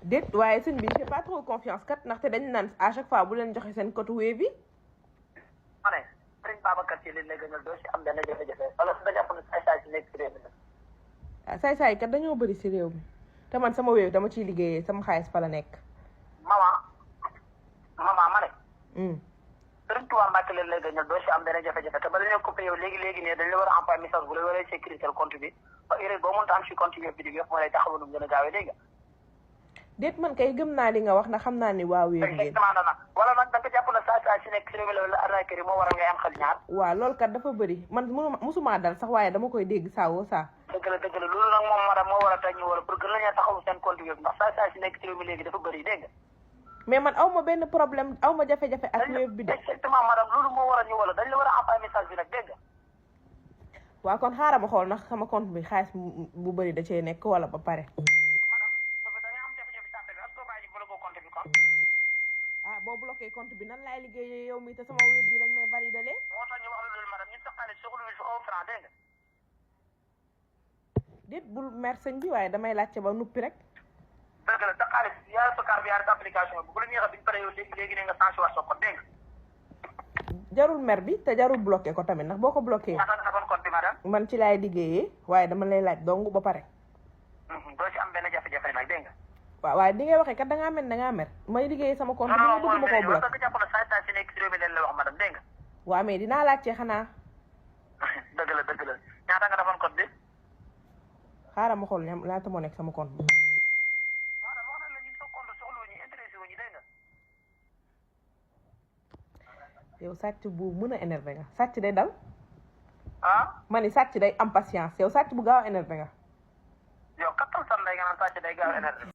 déet waaye sëñ bi j'ai pas trop confiance kat ndaxte dañ naan à chaque fois bu leen joxe seen code web bi. ma ne sëriñ Babacar ci li lay gënal doo si am benn jafe-jafe wala su nga jàpp ne saay-saay si nekk si réew mi la. ah saay-saay kat dañoo bëri si réew mi te man sama web dama ciy liggéeyee sama xaalis fa la nekk. maman ma ne. sëriñ Tuubaa Mbàkke leen lay gënal doo si am benn jafe-jafe te ba dañoo coupé yow léegi ne dañ la war a envoyer message bu la waree sécurité compte bi ba erreur boo mënta am si compte bi yëpp moo lay taxawu nu mu gën a gaawee dégg nga. déet man kay gëm naa li nga wax na xam naa ni waa wéeru ngeen. wala nag da nga jàpp na saa si nekk si réew mi la wala arnaqueur yi moo waral ngay am xel ñaar. waaw loolu kat dafa bëri man musuma dal sax waaye dama koy dégg saa woo saa. dëgg la loolu nag moom madame moo war a tax ñu war a pour gën la ñuy taxawu seen compte yëpp ndax saa si nekk si réew mi léegi dafa bëri dégg nga. mais man aw ma benn problème aw ma jafe-jafe ak wéeb bi de. exactement madame loolu moo war a ñu wala dañ la war a envoyer message bi nag dégg nga. waaw kon xaaral ma xool ndax sama compte bi xaalis bu bëri da cee nekk wala ba pare. ah boo bloqué compte bi nan laay liggéeyee yow mi te sama web bi lañ may validé. moo tax ñu wax la loolu madame ñun sax xaalis soxla fi 1 franc dégg nga. déet bul mer sëñ bi waaye damay laajte ba nuppi rek. dëgg la sa xaalis yaa sa carte bi yaa sa application bi bu la neexee bi ñu paree yow léegi ne nga changé waat sa code dégg nga. jarul mer bi te jarul bloqué ko tamit ndax boo ko bloqué. ñaata nga defoon code bi madame. man ci laay liggéeyee waaye dama lay laaj dong ba pare. doo ci am benn jafe-jafe nag dégg nga. waaw waaye di ngay waxee kat da ngaa mer may liggéeyee sama compte bi nga bëgg ma koo bloqué. non jàpp na saa si nekk si réew mi leen la wax madame dégg nga. waaw mais dinaa laajte xanaa. dëgg la ñaata nga defoon code bi. xaaral ma xool ñaata moo nekk sama compte bi. madame wax na la ñun sa compte soxla wu ñu intéressé wu ñu dégg nga. yow sàcc bu mën a énervé nga sàcc day dal. ah. ma ni sàcc day am patience yow sàcc bu gaaw a énervé nga. yow kattan san day nga naan sàcc day gaaw a énervé.